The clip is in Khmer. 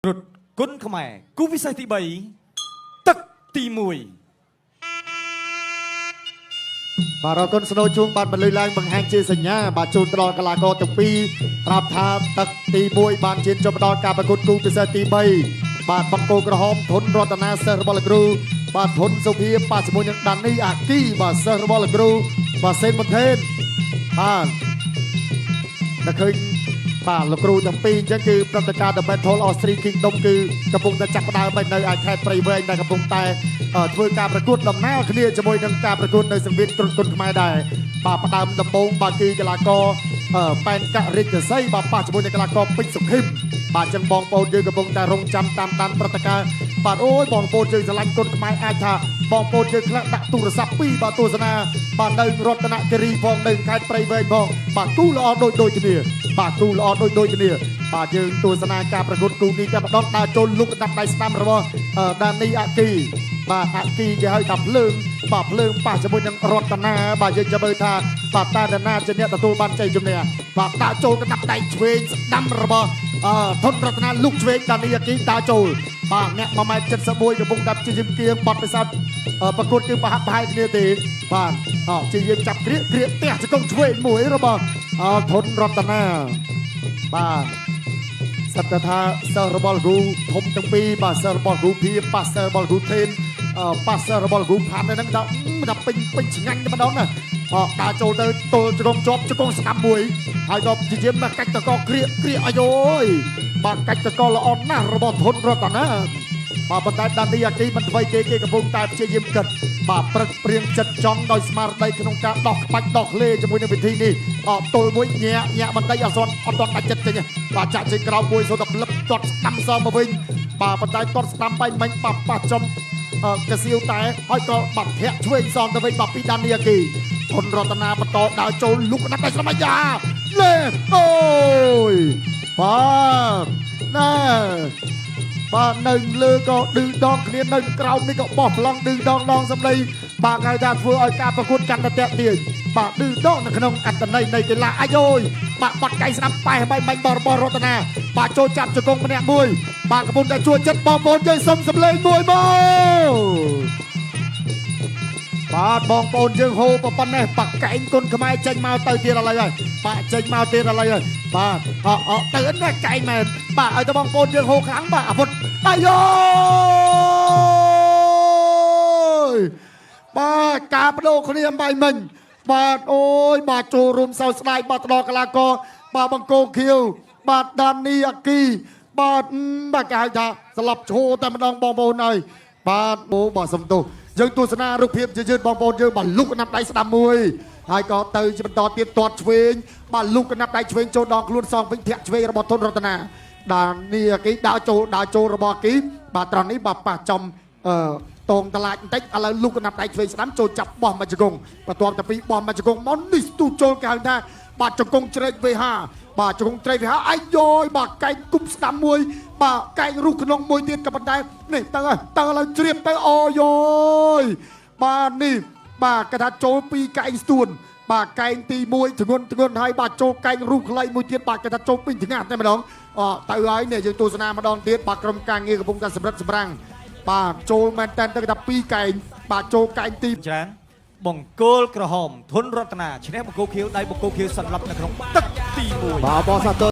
រត់គុណខ្មែរគូពិសេសទី3ទឹកទី1 បាទអរគុណស្នូជួងបានបន្លឺឡើងបង្ហាញជាសញ្ញាបាទជូនទៅដល់កីឡាករទាំងពីរប្រាប់ថាទឹកទី1បានឈានចូលមកដល់ការប្រកួតគូពិសេសទី3បាទបង្គោលក្រហមធនរតនាសិស្សរបស់លោកគ្រូបាទធនសុភាប៉ះជាមួយនឹងដានីអាគីបាទសិស្សរបស់លោកគ្រូបាទសេនមន្ថេនបាទតែឃើញបាទលោកគ្រូទាំងពីរអញ្ចឹងគឺព្រឹត្តិការណ៍ The Battle of Three Kingdom គឺកំពុងតែចាប់ផ្ដើមហើយនៅឯខេត្តព្រៃវែងដែលកំពុងតែធ្វើការប្រកួតដំណើរគ្នាជាមួយនឹងការប្រកួតនៅសង្វៀនគ្រុឌគុនខ្មែរដែរបាទផ្ដើមដំបូងបាទគឺកីឡាករប៉ែនករិទ្ធសីបាទប៉ះជាមួយនឹងកីឡាករពេជ្រសុខិមបាទអញ្ចឹងបងប្អូនយើងកំពុងតែរងចាំតាមដានព្រឹត្តិការណ៍បាទអូយបងប្អូនយើងស្រឡាញ់គុនខ្មែរអាចថាបងប្អូនយើងខ្លះដាក់ទូរស័ព្ទពីរបាទទស្សនាបាទនៅរតនគិរីផងនៅខេត្តព្រៃវែងផងបាទគូល្អដូចដូចគ្នាបាទគូល្អដូចដូចគ្នាបាទយើងទស្សនាការប្រកួតគូនេះតែម្ដងដើរចូលលុកដាប់ដៃស្ដាំរបស់ដានីអាគីបាទអាគីគេហៅថាភ្លើងបាទភ្លើងប៉ះជាមួយនឹងរតនាបាទយើងចាំមើលថាបាទតាដាណាជាអ្នកទទួលបានជ័យជំនះបាទដាក់ចូលកណ្ដាប់ដៃឆ្វេងស្ដាំរបស់ធនរតនាលុកឆ្វេងដានីអាគីដើរចូលបាទអ្នក1.71ម៉ែត្រកំពុងតែព្យាយាមគៀងបត់ពិសោធន៍ប្រកួតគឺប្រហាក់ប្រហែលគ្នាទេបាទអព្យាយាមចាប់គ្រៀកគ្រៀកផ្ទះជង្គង់ឆ្វេងមួយរបស់ធនរតនាបាទសត្វថាសិស្សរបស់លោកគ្រូធំទាំងពីរបាទសិស្សរបស់លោកគ្រូភៀប៉ាសិស្សរបស់លោកគ្រូថេនប៉ាសិស្សរបស់លោកគ្រូផាន់ហ្នឹងដល់ដល់ពេញពេញឆ្ងាញ់តែម្ដងណាអដើរចូលទៅទល់ជង្គង់ជាប់ជង្គង់ស្ដាំមួយហើយក៏ព្យាយាមមកកាច់តកគ្រៀកគ្រៀកអាយយបាទកាច់តកល្អណាស់របស់ធនរតនាបាទប៉ុន្តែដានីអាគីមិនធ្វើគេគេកំពុងតែព្យាយាមគិតបាទព្រឹកព្រៀងចិត្តចង់ដោយស្មារតីក្នុងការដោះក្បាច់ដោះក្លេជាមួយនឹងវិធីនេះអទល់មួយញាក់ញាក់បន្តិចអត់សន់អត់ទាន់ដាច់ចិត្តចេញបាទចាក់ចេញក្រោមមួយសូត្រតែផ្លឹបទាត់ស្ដាំសមកវិញបាទប៉ុន្តែទាត់ស្ដាំបែកមិញបាក់ប៉ះចំកសៀវតែហើយក៏បាត់ធាក់ឆ្វេងសងទៅវិញបាទពីដានីអាគីធនរតនាបន្តដើរចូលលុកណាត់ដៃស្ដាំអាយ៉ាលេអូយបាទណែបាទនៅលើក៏ឌឺដងគ្នានៅក្រោមនេះក៏បោះប្លង់ឌឺដងដងសម្ដីបាទគេថាធ្វើឲ្យការប្រកួតកាន់តែតាក់ទាញបាទឌឺដងនៅក្នុងអត្តន័យនៃកីឡាអាយយបាទបាត់កៃស្ដាំប៉ែះបែកបាញ់បរបរតនាបាទចូលចាប់ជង្គង់ម្នាក់មួយបាទកំពុងតែជួចិត្តបងប្អូនយើងសុំសម្លេងមួយមកបាទបងប្អូនយើងហូប៉ុណ្ណេះបាក់កែងគុនខ្មែរចេញមកទៅទៀតឥឡូវហើយបាទចេញមកទៀតឥឡូវហើយបាទអអទៅណាកែងមែនបាទឲ្យតែបងប្អូនយើងហូខ្លាំងបាទអាវុធអាយយបាទការបដូរគ្នាអំបែងមិញបាទអូយបាទចូលរួមសោយស្ដាយបាទដល់កីឡាករបាទបង្គោលខៀវបាទដានីអាគីបាទបាទគេហៅថាស្លាប់ឈោតែម្ដងបងប្អូនហើយបាទអូបាទសំទោសយើងទស្សនារូបភាពជាយឺតបងប្អូនយើងបាទលុកណាប់ដៃស្ដាំមួយហើយក៏ទៅជាបន្តទៀតទាត់ឆ្វេងបាទលុកកណាប់ដៃឆ្វេងចូលដងខ្លួនសងវិញធាក់ឆ្វេងរបស់ធនរតនាដានីអាគីដើរចូលដើរចូលរបស់អាគីបាទត្រង់នេះបាទប៉ះចំអឺតងតឡាចបន្តិចឥឡូវលុកកណាប់ដៃឆ្វេងស្ដាំចូលចាប់បោះមកជង្គង់បន្ទាប់តែពីបោះមកជង្គង់មកនេះស្ទូចូលគេហៅថាបាទជង្គង់ជ្រែកវេហាបាទជង្គង់ជ្រែកវេហាអាយយបាទកែងគប់ស្ដាំមួយបាទកែងរុះក្នុងមួយទៀតក៏ប៉ុន្តែនេះទៅហើយទៅឥឡូវជ្រាបទៅអូយយបាទនេះបាទគេថាចូលពីកែងស្ទួនបាទកែងទី1ធ្ងន់ធ្ងន់ហើយបាទចូលកែងរុះខ្លីមួយទៀតបាទគេថាចូលពេញថ្ងាសតែម្ដងអទៅហើយនេះយើងទស្សនាម្ដងទៀតបាទក្រុមការងារកំពុងតែសម្រិតសម្រាំងបាទចូលមែនតើទៅគេថាពីរកែងបាទចូលកែងទី ច្រើនបង្គោលក្រហមធនរតនាឈ្នះបង្គោលខៀវដៃបង្គោលខៀវសន្លប់នៅក្នុងទឹកទី1 បាទបងសាទរ